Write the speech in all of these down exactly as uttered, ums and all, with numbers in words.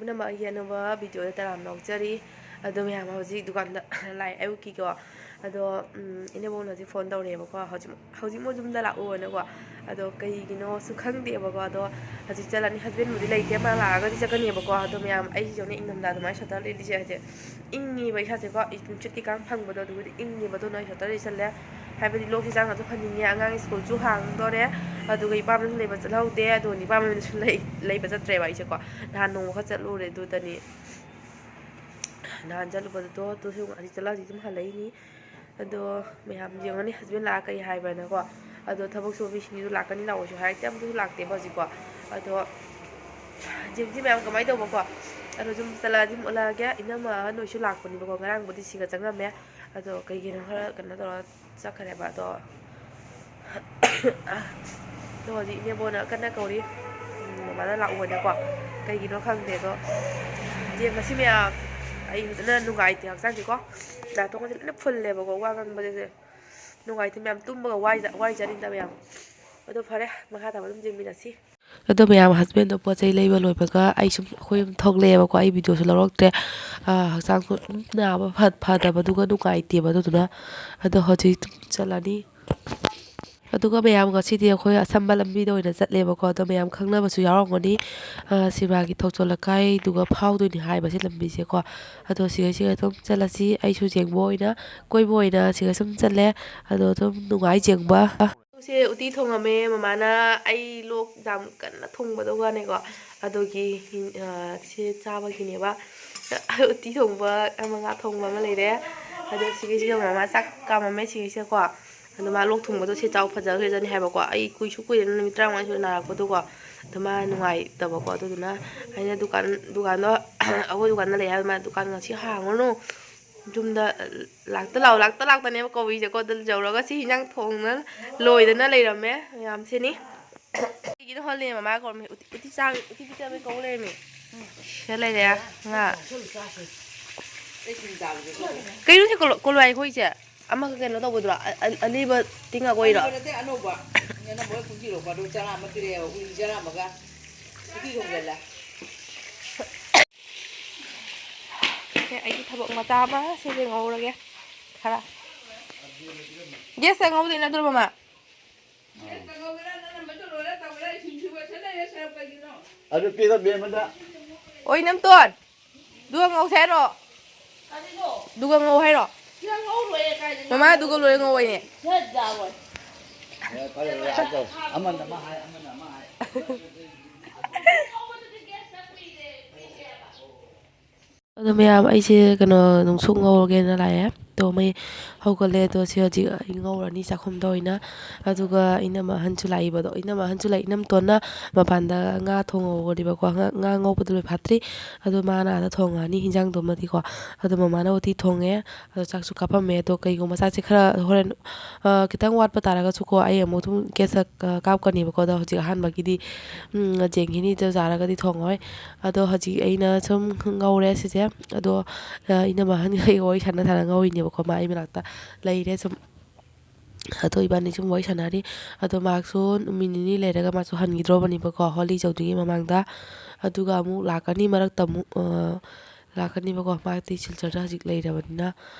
ꯏꯅꯝꯃ ꯑꯩꯒꯤ ꯑꯅꯧꯕ ꯚꯤꯗꯤꯑꯣꯗ ꯇꯔꯥꯝꯅ ꯑꯣꯛꯆꯔꯤ꯫ ꯑꯗꯣ ꯃꯌꯥꯝ ꯍꯧꯖꯤꯛ ꯗꯨꯀꯥꯟꯗ ꯂꯥꯛꯑꯦ ꯑꯌꯨꯛꯀꯤꯀꯣ꯫ ꯑꯗꯣ, ꯎꯝ, ꯏꯅꯦꯕꯣꯛꯅ ꯍꯧꯖꯤꯛ ꯐꯣꯟ ꯇꯧꯔꯛꯑꯦꯕꯀꯣ꯫ ꯍꯧꯖꯤꯛ, ꯍꯧꯖꯤꯛꯃꯛ ꯌꯨꯝꯗ ꯂꯥꯛꯎꯅꯀꯣ꯫ ꯑꯗꯣ ꯀꯩꯒꯤꯅꯣꯁꯨ ꯈꯪꯗꯦꯕꯀꯣ꯫ ꯑꯗꯣ ꯍꯧꯖꯤꯛ ꯆꯠꯂꯅꯤ꯫ ꯍꯁꯕꯦꯟꯕꯨꯗꯤ ꯂꯩꯇꯦ, ꯃꯥ ꯂꯥꯛꯑꯒꯗꯤ ꯆꯠꯀꯅꯦꯕꯀꯣ꯫ ꯑꯗꯣ ꯃꯌꯥꯝ ꯑꯩꯁꯤꯁꯨꯅꯦ ꯏꯪꯊꯝꯊꯥ ꯑꯗꯨꯃꯥꯏꯅ ꯁ꯭ꯋꯦꯇꯔ ꯂꯤꯠꯂꯤꯁꯦ ꯍꯥꯏꯁꯦ ꯏꯪꯉꯤꯕ ꯏꯁꯥꯁꯦꯀꯣ꯫ ꯅꯨꯡꯁꯤꯠ ꯀꯩꯀꯥ ꯐꯪꯕꯗꯣ ꯑꯗꯨꯕꯨꯗꯤ ꯏꯪꯉꯦꯕ꯫ ꯑꯗꯨꯅ ꯑꯩ ꯁ꯭ꯋꯦꯇꯔ ꯂꯤꯠꯁꯜꯂꯦ꯫ ꯍꯥꯏꯕꯗꯤ ꯂꯣꯛꯁꯦ ꯆꯥꯡꯅꯁꯨ ꯐꯅꯤꯡꯉꯦ꯫ ꯑꯉꯥꯡ ꯁ꯭ꯀꯨꯜꯁꯨ ꯍꯥꯡꯗꯣꯔꯦ꯫ ꯑꯗꯨꯒ ꯏꯄꯥꯝꯗꯁꯨ ꯂꯩꯕ ꯆꯠꯍꯧꯗꯦ꯫ ꯑꯗꯨꯒ ꯏꯄꯥꯝꯗꯁꯨ ꯂꯩ-, ꯂꯩꯕ ꯆꯠꯇ꯭ꯔꯦꯕ ꯑꯩꯁꯦꯀꯣ꯫ ꯅꯍꯥꯟ ꯅꯣꯡꯃ ꯈꯛ ꯆꯠꯂꯨꯔꯦ ꯑꯗꯨꯗꯅꯤ꯫ ꯅꯍꯥꯟ ꯆꯠꯂꯨꯕꯗꯣ ꯑꯗꯨꯁꯨ ꯍꯧꯖꯤꯛ ꯆꯠꯂ ꯍꯧꯖꯤꯛ ꯑꯗꯨꯝ ꯍꯜꯂꯛꯏꯅꯤ꯫ ꯑꯗꯣ ꯃꯌꯥꯝ ꯌꯦꯡꯉꯅꯤ ꯍꯁꯕꯦꯟ ꯂꯥꯛꯑ ꯀꯩ ꯍꯥꯏꯕꯅꯀꯣ꯫ ꯑꯗꯣ ꯊꯕꯛ ꯁꯨꯕ ꯃꯤꯁꯤꯡꯁꯨ ꯂꯥꯛꯀꯅꯤ ꯂꯥꯛꯑꯣꯁꯨ ꯍꯥꯏꯔꯛꯇꯦ, ꯑꯃꯠꯇꯁꯨ ꯂꯥꯛꯇꯦꯕ ꯍꯧꯖꯤꯛꯀꯣ꯫ ꯑꯗꯣ ꯍꯧꯖꯤꯛ ꯃꯌꯥꯝ ꯀꯃꯥꯏꯅ ꯇꯧꯕꯀꯣ꯫ ꯑꯗꯣ ꯁꯨꯝ ꯆꯠꯂꯛꯑꯗꯤ ꯑꯃꯨꯛ ꯎꯠꯂꯛꯑꯒꯦ꯫ ꯏꯅꯝꯃ ꯑꯍꯟ ꯍꯣꯏꯁꯨ ꯂꯥꯛꯄꯅꯦꯕꯀꯣ꯫ ꯉꯔꯥꯡꯕꯨꯗꯤ ꯁꯤꯒ ꯆꯪꯉꯝꯃꯦ꯫ ꯑꯗꯣ ꯀꯩꯒꯤꯅꯣ ꯈꯔ ꯀꯩꯅꯣ ꯇꯧꯔ ꯆꯠꯈ꯭ꯔꯦꯕ꯫ ꯑꯗꯣ ꯑꯗꯣ ꯍꯧꯖꯤꯛ ꯏꯅꯦꯕꯣꯛꯅ ꯀꯟꯅ ꯀꯧꯔꯤ꯫ ꯎꯝ, ꯃꯃꯥꯅ ꯂꯥꯛꯑꯣꯅꯀꯣ꯫ ꯀꯩꯒꯤꯅꯣ ꯈꯪꯗꯦ꯫ ꯑꯗꯣ ꯏꯆꯦ ꯉꯁꯤ ꯃꯌꯥꯝ ꯑꯩ ꯐꯖꯅ ꯅꯨꯡꯉꯥꯏꯇꯦ ꯍꯛꯆꯥꯡꯁꯦꯀꯣ꯫ ꯅꯥꯇꯣꯟꯒꯁꯦ ꯂꯣꯏꯅ ꯐꯨꯜꯂꯦꯕꯀꯣ ꯋꯥ ꯉꯥꯡꯕꯁꯦ꯫ ꯅꯨꯡꯉꯥꯏꯇꯦ ꯃꯌꯥꯝ, ꯇꯨꯝꯕꯒ ꯋꯥꯏꯖ-, ꯋꯥꯏꯖꯥꯅꯤꯗ ꯃꯌꯥꯝ꯫ ꯑꯗꯣ ꯐꯔꯦ, ꯃꯈꯥ ꯇꯥꯕ ꯑꯗꯨꯝ ꯌꯦꯡꯃꯤꯟꯅꯁꯤ꯫ ꯑꯗꯣ ꯃꯌꯥꯝ ꯍꯁꯕꯦꯟꯗꯣ ꯄꯣꯠ ꯆꯩ ꯂꯩꯕ ꯂꯣꯏꯕꯒ ꯑꯩ ꯁꯨꯝ, ꯑꯩꯈꯣꯏ ꯁꯨꯝ ꯊꯣꯛꯂꯛꯑꯦꯕꯀꯣ꯫ ꯑꯩ ꯚꯤꯗꯤꯑꯣꯁꯨ ꯂꯧꯔꯛꯇ꯭ꯔꯦ꯫ ꯑꯥ, ꯍꯛꯆꯥꯡꯁꯨ ꯑꯗꯨꯝ ꯅꯥꯕ ꯐꯠ-, ꯐꯗꯕꯗꯨꯒ ꯅꯨꯡꯉꯥꯏꯇꯦꯕ ꯑꯗꯨꯗꯨꯅ꯫ ꯑꯗꯣ ꯍꯧꯖꯤꯛ ꯆꯠꯂꯅꯤ꯫ ꯑꯗꯨꯒ ꯃꯌꯥꯝ ꯉꯁꯤꯗꯤ ꯑꯩꯈꯣꯏ ꯑꯁꯝꯕ ꯂꯝꯕꯤꯗ ꯑꯣꯏꯅ ꯆꯠꯂꯦꯕꯀꯣ꯫ ꯑꯗꯣ ꯃꯌꯥꯝ ꯈꯪꯅꯕꯁꯨ ꯌꯥꯎꯔꯝꯒꯅꯤ꯫ ꯑꯥ, ꯁꯤꯕꯥꯒꯤ ꯊꯧꯆꯣꯜ ꯂꯩꯀꯥꯏꯗꯨꯒ ꯐꯥꯎꯗꯣꯏꯅꯤ ꯍꯥꯏꯕꯁꯦ ꯂꯝꯕꯤꯁꯦꯀꯣ꯫ ꯑꯗꯣ ꯁꯤꯒꯩꯁꯤꯒ ꯑꯗꯨꯝ ꯆꯠꯂꯁꯤ꯫ ꯑꯩꯁꯨ ꯌꯦꯡꯕ ꯑꯣꯏꯅ, ꯀꯣꯏꯕ ꯑꯣꯏꯅ ꯁꯤꯒ ꯁꯨꯝ ꯆꯠꯂꯦ꯫ ꯑꯗꯣ ꯑꯗꯨꯝ ꯅꯨꯡꯉꯥꯏ ꯌꯦꯡꯕ꯫ ꯁꯦ ꯎꯇꯤ ꯊꯣꯡꯉꯝꯃꯦ ꯃꯃꯥꯅ꯫ ꯑꯩ ꯂꯣꯛ ꯌꯥꯝ ꯀꯟꯅ ꯊꯨꯡꯕꯗꯧꯒꯅꯦꯀꯣ꯫ ꯑꯗꯨꯒꯤ, ꯑ, ꯁꯤ ꯆꯥꯕꯒꯤꯅꯦꯕ꯫ ꯎꯇꯤ ꯊꯣꯡꯕ ꯑꯃ, ꯉꯥ ꯊꯣꯡꯕ ꯑꯃ ꯂꯩꯔꯦ꯫ ꯑꯗꯣ ꯁꯤꯒꯤꯁꯤꯒ ꯃꯃꯥ ꯆꯥꯛ ꯀꯥꯝꯃꯝꯃꯦ ꯁꯤꯒꯤꯁꯤꯒꯀꯣ꯫ ꯑꯗꯣ ꯃꯥ ꯂꯣꯛ ꯊꯨꯡꯕꯗꯣ ꯁꯤ ꯆꯥꯎ ꯐꯖꯈ꯭ꯔꯦꯖꯥꯠꯅꯤ ꯍꯥꯏꯕꯀꯣ꯫ ꯑꯩ ꯀꯨꯏꯁꯨ ꯀꯨꯏꯔꯦꯅ ꯅꯨꯃꯤꯠ ꯇꯔꯥꯃꯉꯥ ꯁꯨꯔꯦ ꯅꯥꯔꯛꯄꯗꯣꯀꯣ꯫ ꯑꯗꯣ ꯃꯥ ꯅꯨꯡꯉꯥꯏꯇꯕꯀꯣ꯫ ꯑꯗꯨꯗꯨꯅ ꯑꯩꯅ ꯗꯨꯀꯥꯟ, ꯗꯨꯀꯥꯟꯗꯣ ꯑꯩꯈꯣꯏ ꯗꯨꯀꯥꯟꯗ ꯂꯩ ꯍꯥꯏꯕ꯫ ꯃꯥ ꯗꯨꯀꯥꯟ ꯉꯁꯤ ꯍꯥꯡꯉꯨꯔꯅꯨ꯫ ꯌꯨꯝꯗ ꯂꯥꯛꯇ ꯂꯥꯛꯑꯣ, ꯂꯥꯛꯇ ꯂꯥꯛꯇꯅꯦꯕ ꯀꯧꯔꯤꯁꯦꯀꯣ꯫ ꯑꯗꯨ ꯌꯧꯔꯒ ꯁꯤ ꯍꯤꯟꯖꯥꯡ ꯊꯣꯡꯅ ꯂꯣꯏꯗꯅ ꯂꯩꯔꯝꯃꯦ ꯃꯌꯥꯝꯁꯤꯅꯤ꯫ ꯀꯩꯒꯤꯅꯣ ꯍꯣꯜꯂꯦ ꯃꯃꯥ ꯀꯧꯔꯝꯃꯤ꯫ ꯎꯇꯤ, ꯎꯇꯤ ꯆꯥ-, ꯎꯇꯤ ꯄꯤꯖꯕꯩ ꯀꯧ ꯂꯩꯔꯝꯃꯤ꯫ ꯁꯤꯗ ꯂꯩꯔꯦ ꯉꯥ꯫ ꯀꯩꯅꯣ ꯁꯤ ꯀꯣꯂꯣ-, ꯀꯣꯂꯣꯏ ꯑꯩꯈꯣꯏꯁꯦ? ꯑꯃꯒ ꯀꯩꯅꯣ ꯇꯧꯕꯗꯨꯔꯣ? ꯑ-, ꯑ-, ꯑꯂꯤꯕ ꯇꯤꯡꯉꯛꯑꯣꯏꯔꯣ? ꯑꯂꯤꯕ ꯅꯠꯇꯦ, ꯑꯅꯧꯕ꯫ ꯑꯅꯧꯕ ꯍꯣꯏ ꯄꯨꯟꯁꯤꯔꯣꯀꯣ꯫ ꯑꯗꯨ ꯆꯔꯥ ꯑꯃ ꯄꯤꯔꯛꯑꯦꯕ꯫ ꯎꯇꯤ ꯆꯔꯥ ꯑꯃꯒ꯫ ꯎꯇꯤ ꯊꯣꯡꯖꯜꯂꯦ꯫ ꯃꯆꯥ ꯑꯃ ꯁꯤꯁꯦ ꯉꯧꯔꯒꯦ꯫ ꯈꯔ ꯒꯦꯁꯇ ꯉꯧꯗꯣꯏ ꯅꯠꯇ꯭ꯔꯣ, ꯃꯃꯥ? ꯑꯗꯨ ꯄꯤꯔꯝꯃꯦ ꯑꯃꯗ꯫ ꯑꯣꯏ, ꯅꯝꯇꯣꯟ, ꯑꯗꯨꯒ ꯉꯧꯁꯦ ꯍꯥꯏꯔꯣ? ꯑꯗꯨꯒ ꯉꯧ ꯍꯥꯏꯔꯣ? ꯃꯃꯥ, ꯑꯗꯨꯒ ꯂꯣꯏꯔ ꯉꯧ ꯍꯥꯏꯅꯦ꯫ ꯑꯦ, ꯐꯔꯦ, ꯐꯔꯦ, ꯑꯗꯣ ꯑꯃꯅ ꯑꯃ ꯍꯥꯏ, ꯑꯃꯅ ꯑꯃ ꯍꯥꯏ꯫ ꯑꯗꯣ ꯃꯌꯥꯝ, ꯑꯩꯁꯦ ꯀꯩꯅꯣ, ꯅꯨꯡꯁꯨꯛ ꯉꯧꯔꯒꯦꯅ ꯂꯥꯛꯑꯦ꯫ ꯑꯗꯣ ꯃꯩ ꯍꯧꯒꯠꯂꯦ꯫ ꯑꯗꯣ ꯁꯤ ꯍꯧꯖꯤꯛ ꯑꯩ ꯉꯧꯔꯅꯤ ꯆꯥꯛꯈꯨꯝꯗ ꯑꯣꯏꯅ꯫ ꯑꯗꯨꯒ ꯏꯅꯝꯃ ꯑꯍꯟꯁꯨ ꯂꯥꯛꯏꯕ꯫ ꯑꯗꯣ ꯏꯅꯝꯃ ꯑꯍꯟꯁꯨ ꯂꯥꯛꯏ, ꯏꯅꯝꯇꯣꯟꯅ ꯃꯄꯥꯟꯗ ꯉꯥ ꯊꯣꯡꯍꯧꯕꯅꯦꯕꯀꯣ꯫ ꯉꯥ, ꯉꯥ ꯉꯧꯕꯗꯣ ꯂꯣꯏ ꯐꯥꯠꯇ꯭ꯔꯤ꯫ ꯑꯗꯣ ꯃꯥꯅ ꯑꯥꯗ ꯊꯣꯡꯉꯛꯑꯅꯤ ꯍꯤꯟꯖꯥꯡꯗꯨꯃꯗꯤꯀꯣ꯫ ꯑꯗꯣ ꯃꯃꯥꯅ ꯎꯇꯤ ꯊꯣꯡꯉꯦ꯫ ꯑꯗꯣ ꯆꯥꯛꯁꯨ ꯀꯥꯞꯄꯝꯃꯦ꯫ ꯑꯗꯣ ꯀꯩꯒꯨꯝꯕ ꯆꯥꯛꯁꯦ ꯈꯔ ꯍꯣꯔꯦꯟ, ꯑ, ꯈꯤꯇꯪ ꯋꯥꯠꯄ ꯇꯥꯔꯒꯁꯨꯀꯣ, ꯑꯩ ꯑꯃꯨꯛ ꯑꯗꯨꯝ ꯒꯦꯁꯇ, ꯑ, ꯀꯥꯞꯀꯅꯦꯕꯀꯣ꯫ ꯑꯗꯣ ꯍꯧꯖꯤꯛ ꯑꯍꯥꯟꯕꯒꯤꯗꯤ, ꯎꯝ, ꯌꯦꯡꯈꯤꯅꯤ꯫ ꯑꯗꯨ ꯆꯥꯔꯒꯗꯤ ꯊꯣꯡꯉꯣꯏ꯫ ꯑꯗꯣ ꯍꯧꯖꯤꯛ ꯑꯩꯅ ꯁꯨꯝ ꯉꯧꯔꯦ ꯁꯤꯁꯦ꯫ ꯑꯗꯣ, ꯑ, ꯏꯅꯝꯃ ꯑꯍꯟꯒ ꯑꯩꯒ ꯋꯥꯔꯤ ꯁꯥꯟꯅ ꯁꯥꯟꯅ ꯉꯧꯔꯤꯅꯦꯕꯀꯣ꯫ ꯃꯥ ꯑꯩ ꯃꯅꯥꯛꯇ ꯂꯩꯔꯦ ꯁꯨꯝ꯫ ꯑꯗꯣ ꯏꯕꯥꯅꯤ ꯁꯨꯝ ꯋꯥꯔꯤ ꯁꯥꯟꯅꯔꯤ꯫ ꯑꯗꯣ ꯃꯍꯥꯛꯁꯨ ꯅꯨꯃꯤꯠ ꯅꯤꯅꯤ ꯂꯩꯔꯒ ꯃꯥꯁꯨ ꯍꯟꯈꯤꯗ꯭ꯔꯣꯕꯅꯦꯕꯀꯣ, ꯍꯣꯂꯤ ꯌꯧꯗ꯭ꯔꯤꯉꯩ ꯃꯃꯥꯡꯗ꯫ ꯑꯗꯨꯒ ꯑꯃꯨꯛ ꯂꯥꯛꯀꯅꯤ, ꯃꯔꯛꯇ ꯑꯃꯨꯛ, ꯑ, ꯂꯥꯛꯀꯅꯤꯕꯀꯣ꯫ ꯃꯍꯥꯛꯇꯤ ꯁꯤꯜꯆꯔꯗ ꯍꯧꯖꯤꯛ ꯂꯩꯔꯕꯅꯤꯅ꯫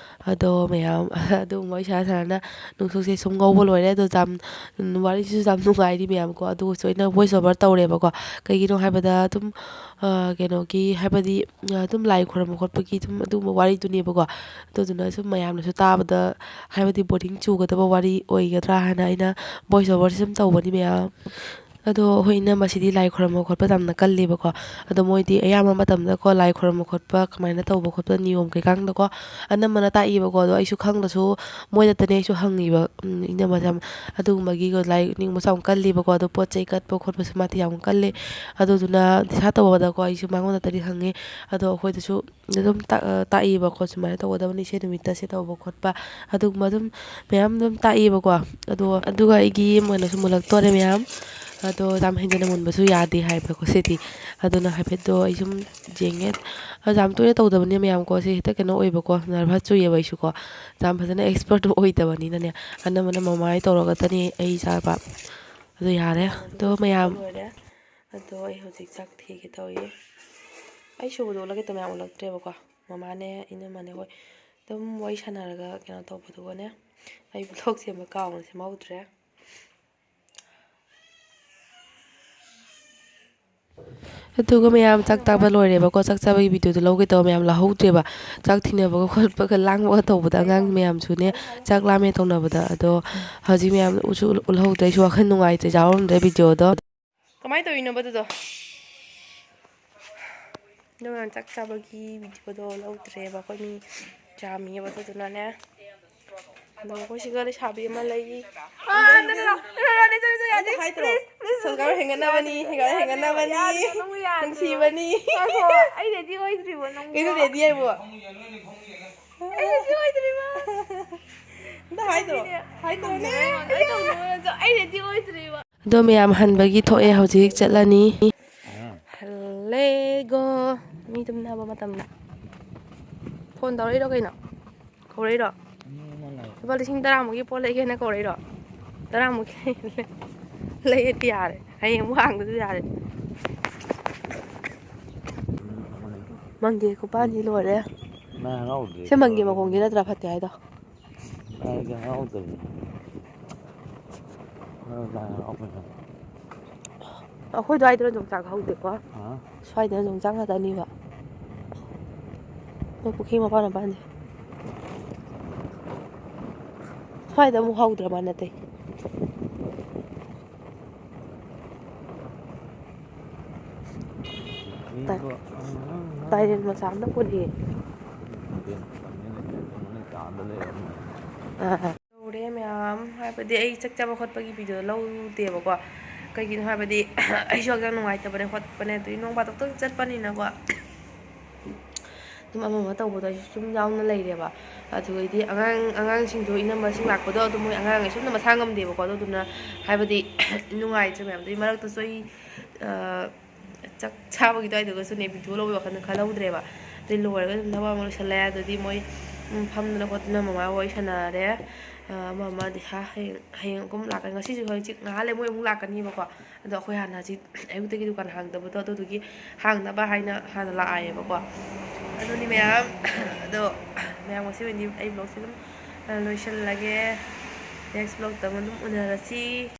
ꯑꯗꯣ ꯃꯌꯥꯝ ꯑꯗꯨꯝ ꯋꯥꯔꯤ ꯁꯥꯟꯅ ꯁꯥꯟꯅꯅ ꯅꯨꯡꯁꯨꯛꯁꯦ ꯁꯨꯝ ꯉꯧꯕ ꯂꯣꯏꯔꯦ꯫ ꯑꯗꯣ ꯌꯥꯝ, ꯎꯝ, ꯋꯥꯔꯤꯁꯤꯁꯨ ꯌꯥꯝ ꯅꯨꯡꯉꯥꯏꯔꯤ ꯃꯌꯥꯝꯀꯣ꯫ ꯑꯗꯨꯒꯁꯨ ꯑꯩꯅ voice over ꯇꯧꯔꯦꯕꯀꯣ꯫ ꯀꯩꯒꯤꯅꯣ ꯍꯥꯏꯕꯗ ꯑꯗꯨꯝ, ꯑ, ꯀꯩꯅꯣꯒꯤ ꯍꯥꯏꯕꯗꯤ, ꯑ, ꯑꯗꯨꯝ ꯂꯥꯏ ꯈꯣꯏꯔꯝꯕ ꯈꯣꯠꯄꯒꯤ ꯑꯗꯨꯝ ꯑꯗꯨꯒꯨꯝꯕ ꯋꯥꯔꯤꯗꯨꯅꯦꯕꯀꯣ꯫ ꯑꯗꯨꯗꯨꯅ ꯁꯨꯝ ꯃꯌꯥꯝꯅꯁꯨ ꯇꯥꯕꯗ ꯍꯥꯏꯕꯗꯤ boring ꯆꯨꯒꯗꯕ ꯋꯥꯔꯤ ꯑꯣꯏꯒꯗ꯭ꯔꯥ ꯍꯥꯏꯅ ꯑꯩꯅ voice overꯁꯦ ꯁꯨꯝ ꯇꯧꯕꯅꯤ ꯃꯌꯥꯝ꯫ ꯑꯗꯣ ꯍꯣꯏ, ꯏꯅꯝꯃꯁꯤꯗꯤ ꯂꯥꯏ ꯈꯣꯏꯔꯝꯕ ꯈꯣꯠꯄ ꯌꯥꯝꯅ ꯀꯜꯂꯦꯕꯀꯣ꯫ ꯑꯗꯣ ꯃꯣꯏꯗꯤ ꯑꯌꯥꯝꯕ ꯃꯇꯝꯗꯀꯣ ꯂꯥꯏ ꯈꯣꯏꯔꯝꯕ ꯈꯣꯠꯄ ꯀꯃꯥꯏꯅ ꯇꯧꯕ ꯈꯣꯠꯄ ꯅꯤꯌꯣꯝ ꯀꯩꯀꯥꯡꯗꯀꯣ ꯑꯅꯝꯕꯅ ꯇꯥꯛꯏꯕꯀꯣ꯫ ꯑꯗꯣ ꯑꯩꯁꯨ ꯈꯪꯗꯁꯨ ꯃꯣꯏꯗꯇꯅꯦ ꯑꯩꯁꯨ ꯍꯪꯉꯤꯕ, ꯎꯝ, ꯏꯅꯝꯃꯁꯦ ꯌꯥꯝ ꯑꯗꯨꯒꯨꯝꯕꯒꯤ ꯂꯥꯏ ꯅꯤꯡꯕꯁꯨ ꯌꯥꯝ ꯀꯜꯂꯤꯕꯀꯣ꯫ ꯑꯗꯣ ꯄꯣꯠ ꯆꯩ ꯀꯠꯄ ꯈꯣꯠꯄꯁꯨ ꯃꯥꯗꯤ ꯌꯥꯝ ꯀꯜꯂꯤ꯫ ꯑꯗꯨꯗꯨꯅ ꯗꯤꯁꯥ ꯇꯧꯕꯗꯀꯣ ꯑꯩꯁꯨ ꯃꯉꯣꯟꯗꯇꯗꯤ ꯍꯪꯉꯤ꯫ ꯑꯗꯣ ꯑꯩꯈꯣꯏꯗꯁꯨ ꯑꯗꯨꯝ ꯇꯥꯛ-, ꯑ, ꯇꯥꯛꯏꯕꯀꯣ, ꯁꯨꯃꯥꯏꯅ ꯇꯧꯒꯗꯕꯅꯤ, ꯏꯁꯩ ꯅꯨꯃꯤꯠꯇ ꯁꯤ ꯇꯧꯕ ꯈꯣꯠꯄ, ꯑꯗꯨꯒꯨꯝꯕ ꯑꯗꯨꯝ ꯃꯌꯥꯝ ꯑꯗꯨꯝ ꯇꯥꯛꯏꯕꯀꯣ꯫ ꯑꯗꯣ, ꯑꯗꯨꯒ ꯑꯩꯒꯤ ꯃꯣꯏꯅꯁꯨ ꯃꯨꯜꯂꯛꯇꯣꯔꯦ ꯃꯌꯥꯝ꯫ ꯑꯗꯣ ꯌꯥꯝ ꯍꯦꯟꯖꯟꯅ ꯃꯨꯟꯕꯁꯨ ꯌꯥꯗꯦ ꯍꯥꯏꯕꯀꯣ ꯁꯤꯗꯤ꯫ ꯑꯗꯨꯅ ꯍꯥꯏꯐꯦꯠꯇꯣ ꯑꯩ ꯁꯨꯝ ꯌꯦꯡꯉꯦ꯫ ꯑꯗꯣ ꯌꯥꯝ ꯇꯣꯏꯅ ꯇꯧꯗꯕꯅꯤ ꯃꯌꯥꯝꯀꯣ, ꯁꯤ ꯍꯦꯛꯇ ꯀꯩꯅꯣ ꯑꯣꯏꯕꯀꯣ, nervous ꯆꯨꯏꯌꯦꯕ ꯑꯩꯁꯨꯀꯣ꯫ ꯌꯥꯝ ꯐꯖꯅ expert ꯑꯣꯏꯗꯕꯅꯤꯅꯅꯦ, ꯑꯅꯝꯕꯅ ꯃꯃꯥꯏ ꯇꯧꯔꯒꯇꯅꯤ ꯑꯩ ꯆꯥꯕ꯫ ꯑꯗꯣ ꯌꯥꯔꯦ꯫ ꯑꯗꯣ ꯃꯌꯥꯝ꯫ ꯂꯣꯏꯔꯦ꯫ ꯑꯗꯣ ꯑꯩ ꯍꯧꯖꯤꯛ ꯆꯥꯛ ꯊꯤꯒꯦ ꯇꯧꯔꯤ꯫ ꯑꯩ ꯁꯨꯕꯗꯣ ꯎꯠꯂꯛꯀꯦ ꯇꯧꯕ ꯃꯌꯥꯝ ꯎꯠꯂꯛꯇ꯭ꯔꯦꯕꯀꯣ꯫ ꯃꯃꯥꯅꯦ, ꯏꯅꯝꯃꯅꯦ, ꯍꯣꯏ ꯑꯗꯨꯝ ꯋꯥꯔꯤ ꯁꯥꯟꯅꯔꯒ ꯀꯩꯅꯣ ꯇꯧꯕꯗꯨꯒꯅꯦ, ꯑꯩ ꯕ꯭ꯂꯣꯛ ꯁꯦꯝꯕ ꯀꯥꯎꯅ ꯁꯦꯝꯍꯧꯗ꯭ꯔꯦ꯫ ꯑꯗꯨꯒ ꯃꯌꯥꯝ ꯆꯥꯛ ꯆꯥꯕ ꯂꯣꯏꯔꯦꯕꯀꯣ꯫ ꯆꯥꯛ ꯆꯥꯕꯒꯤ ꯚꯤꯗꯤꯑꯣꯗꯣ ꯂꯧꯒꯦ ꯇꯧꯕ ꯃꯌꯥꯝ ꯂꯧꯍꯧꯗ꯭ꯔꯦꯕ꯫ ꯆꯥꯛ ꯊꯤꯅꯕꯒ ꯈꯣꯠꯄꯒ ꯂꯥꯡꯕꯒ ꯇꯧꯕꯗ ꯑꯉꯥꯡ ꯃꯌꯥꯝꯁꯨꯅꯦ ꯆꯥꯛ ꯂꯥꯝꯃꯦ ꯇꯧꯅꯕꯗ꯫ ꯑꯗꯣ ꯍꯧꯖꯤꯛ ꯃꯌꯥꯝ ꯎꯁꯨ ꯎꯜꯍꯧꯗ꯭ꯔꯦ꯫ ꯑꯩꯁꯨ ꯋꯥꯈꯜ ꯅꯨꯡꯉꯥꯏꯇ꯭ꯔꯦ, ꯌꯥꯎꯔꯝꯗ꯭ꯔꯦ ꯚꯤꯗꯤꯑꯣꯗꯣ꯫ ꯀꯃꯥꯏꯅ ꯇꯧꯔꯤꯅꯣꯕ ꯑꯗꯨꯗꯣ? ꯑꯗꯣ ꯃꯌꯥꯝ ꯆꯥꯛ ꯆꯥꯕꯒꯤ ꯚꯤꯗꯤꯑꯣꯗꯣ ꯂꯧꯗ꯭ꯔꯦꯕ꯫ ꯑꯩꯈꯣꯏ ꯃꯤ ꯌꯥꯝꯃꯤꯑꯕ, ꯑꯗꯨꯗꯨꯅꯅꯦ꯫ ꯑꯗꯣ ꯑꯩꯈꯣꯏ ꯁꯤꯒ ꯂꯩꯁꯥꯕꯤ ꯑꯃ ꯂꯩ꯫ ꯑꯥ, no, no, no, no, no, no, ꯌꯥꯗꯦ, ꯌꯥꯗꯦ, ꯌꯥꯗꯦ, please, please, please. ꯁꯪꯁꯥꯔ ꯍꯦꯟꯒꯠꯅꯕꯅꯤ, ꯁꯪꯁꯥꯔ ꯍꯦꯟꯒꯠꯅꯕꯅꯤ, ꯌꯥꯗꯦ, ꯅꯪꯕꯨ ꯌꯥꯗꯦ꯫ ꯅꯨꯡꯁꯤꯕꯅꯤ꯫ ꯉꯥꯏꯈꯣ, ꯑꯩ ready ꯑꯣꯏꯗ꯭ꯔꯤꯕꯣ ꯅꯪꯕꯨ? ꯀꯩꯅꯣ ready ꯍꯥꯏꯕꯣ? ꯑꯩ ready ꯑꯣꯏꯗ꯭ꯔꯤꯕꯣ? ꯑꯝꯇ ꯍꯥꯏꯗ꯭ꯔꯣ? ꯑꯩ ꯍꯥꯏꯗ꯭ꯔꯣꯅꯦ? ꯇꯧꯅꯤꯡꯉꯦ, ꯑꯩ ꯇꯧꯅꯤꯡꯉꯦ, ꯑꯩ ready ꯑꯣꯏꯗ꯭ꯔꯤꯕ꯫ ꯑꯗꯣ ꯃꯌꯥꯝ ꯍꯟꯕꯒꯤ ꯊꯣꯛꯑꯦ, ꯍꯧꯖꯤꯛ ꯆꯠꯂꯅꯤ꯫ ꯍꯜꯂꯦꯒꯣ꯫ ꯃꯤ ꯇꯨꯝꯅꯕ ꯃꯇꯝꯗ꯫ ꯐꯣꯟ ꯇꯧꯔꯛꯏꯔꯣ ꯀꯩꯅꯣ? ꯀꯧꯔꯛꯏꯔꯣ? ꯂꯨꯄꯥ ꯂꯤꯁꯤꯡ ꯇꯔꯥꯃꯨꯛꯀꯤ ꯄꯣꯠ ꯂꯩꯒꯦꯅ ꯀꯧꯔꯛꯏꯔꯣ? ꯇꯔꯥꯃꯨꯛꯀꯤ ꯂꯩꯔꯗꯤ ꯌꯥꯔꯦ꯫ ꯍꯌꯦꯡ ꯑꯃꯨꯛ ꯍꯥꯡꯗꯁꯨ ꯌꯥꯔꯦ꯫ ꯃꯪꯒꯦ ꯈꯨꯄꯥꯟꯗꯤ ꯂꯣꯏꯔꯦ꯫ ꯂꯥꯏ ꯍꯔꯥꯎꯗ꯭ꯔꯦ ꯁꯤ ꯃꯪꯒꯦ ꯀꯩꯗꯧꯔꯒꯦ? ꯃꯈꯣꯡꯁꯦ ꯅꯠꯇ꯭ꯔꯥ ꯐꯠꯇꯦ ꯍꯥꯏꯗꯣ? ꯂꯥꯏꯒ ꯍꯔꯥꯎꯗꯕꯅꯤ꯫ ꯂꯥꯏ ꯍꯔꯥꯎꯕꯅꯤ꯫ ꯑꯩꯈꯣꯏ ꯑꯗꯨꯋꯥꯏꯗꯅ ꯌꯣꯡꯆꯥꯛ ꯍꯧꯗꯦꯀꯣ꯫ ꯍꯥ? ꯁ꯭ꯋꯥꯏꯗꯅ ꯌꯣꯡꯆꯥꯛ ꯉꯥꯛꯇꯅꯤꯕ꯫ ꯃꯣꯏ ꯄꯨꯈ꯭ꯔꯤ ꯃꯄꯥꯟ ꯃꯄꯥꯟꯁꯦ꯫ ꯁ꯭ꯋꯥꯏꯗ ꯑꯃꯨꯛ ꯍꯧꯗ꯭ꯔ ꯃꯥꯜꯂꯦ ꯑꯇꯩ꯫ ꯇꯥꯏ-, ꯇꯥꯏꯔꯦꯟ ꯃꯆꯥ ꯑꯝꯇ ꯄꯨꯔꯛꯑꯦ꯫ ꯑꯥ꯫ ꯇꯧꯔꯦ ꯃꯌꯥꯝ, ꯍꯥꯏꯕꯗꯤ ꯑꯩ ꯆꯥꯛ ꯆꯥꯕ ꯈꯣꯠꯄꯒꯤ ꯚꯤꯗꯤꯑꯣ ꯂꯧꯗꯦꯕꯀꯣ꯫ ꯀꯩꯒꯤꯅꯣ ꯍꯥꯏꯕꯗꯤ ꯑꯩꯁꯨ ꯍꯛꯆꯥꯡ ꯅꯨꯡꯉꯥꯏꯇꯕꯅꯦ ꯈꯣꯠꯄꯅꯦ, ꯑꯗꯨꯗꯤ ꯅꯣꯡ ꯐꯥꯗꯣꯛꯇꯪ ꯆꯠꯄꯅꯤꯅꯀꯣ꯫ ꯑꯗꯨꯝ ꯑꯃ ꯑꯃ ꯇꯧꯕꯗꯣ ꯑꯩꯁꯨ ꯁꯨꯝ ꯌꯥꯎꯅ ꯂꯩꯔꯦꯕ꯫ ꯑꯗꯨꯗꯩꯗꯤ ꯑꯉꯥꯡ, ꯑꯉꯥꯡꯁꯤꯡꯗꯣ ꯏꯅꯝꯃꯁꯤꯡ ꯂꯥꯛꯄꯗꯣ ꯑꯗꯨꯝ ꯃꯣꯏ ꯑꯉꯥꯡꯈꯩꯁꯨ ꯑꯗꯨꯝ ꯃꯁꯥ ꯉꯝꯗꯦꯕꯀꯣ꯫ ꯑꯗꯨꯗꯨꯅ ꯍꯥꯏꯕꯗꯤ ꯅꯨꯡꯉꯥꯏꯇ꯭ꯔꯦ ꯃꯌꯥꯝ꯫ ꯑꯗꯨꯗꯩ ꯃꯔꯛꯇꯁꯨ ꯑꯩ, ꯑ, ꯆꯥꯛ ꯆꯥꯕꯒꯤ ꯑꯗꯨꯋꯥꯏꯗꯨꯒꯁꯨꯅꯦ ꯚꯤꯗꯤꯑꯣ ꯂꯧꯕꯒꯤ ꯋꯥꯈꯜꯗ ꯈꯜꯍꯧꯗ꯭ꯔꯦꯕ꯫ ꯑꯗꯩ ꯂꯣꯏꯔꯒ ꯑꯗꯨꯝ ꯊꯕꯛ ꯑꯃ ꯂꯣꯏꯁꯜꯂꯦ꯫ ꯑꯗꯨꯗꯤ ꯃꯣꯏ, ꯎꯝ, ꯐꯝꯗꯅ ꯈꯣꯠꯇꯅ ꯃꯃꯥ ꯋꯥꯔꯤ ꯁꯥꯟꯅꯔꯦ꯫ ꯑꯃ ꯑꯃꯗꯤ ꯍꯥ ꯍꯌꯦꯡ ꯍꯌꯦꯡ ꯑꯗꯨꯝ ꯂꯥꯛꯀꯅꯤ꯫ ꯉꯁꯤꯁꯨ ꯍꯧꯖꯤꯛ ꯉꯥꯏꯍꯥꯛ ꯂꯩ ꯃꯣꯏ ꯑꯃꯨꯛ ꯂꯥꯛꯀꯅꯤꯕꯀꯣ꯫ ꯑꯗꯣ ꯑꯩꯈꯣꯏ ꯍꯥꯟꯅ ꯍꯧꯖꯤꯛ ꯑꯌꯨꯛꯇꯒꯤ ꯗꯨꯀꯥꯟ ꯍꯥꯡꯗꯕꯗꯣ ꯑꯗꯨꯗꯨꯒꯤ ꯍꯥꯡꯅꯕ ꯍꯥꯏꯅ ꯍꯥꯟꯅ ꯂꯥꯛꯑꯦꯕꯀꯣ꯫ ꯑꯗꯨꯅꯤ ꯃꯌꯥꯝ꯫ ꯑꯗꯣ ꯃꯌꯥꯝ, ꯉꯁꯤ ꯑꯣꯏꯅꯗꯤ ꯑꯩ vlogꯁꯦ ꯑꯗꯨꯝ ꯂꯣꯏꯁꯤꯜꯂꯒꯦ꯫ Next vlogꯇ ꯑꯗꯨꯝ ꯎꯅꯔꯁꯤ꯫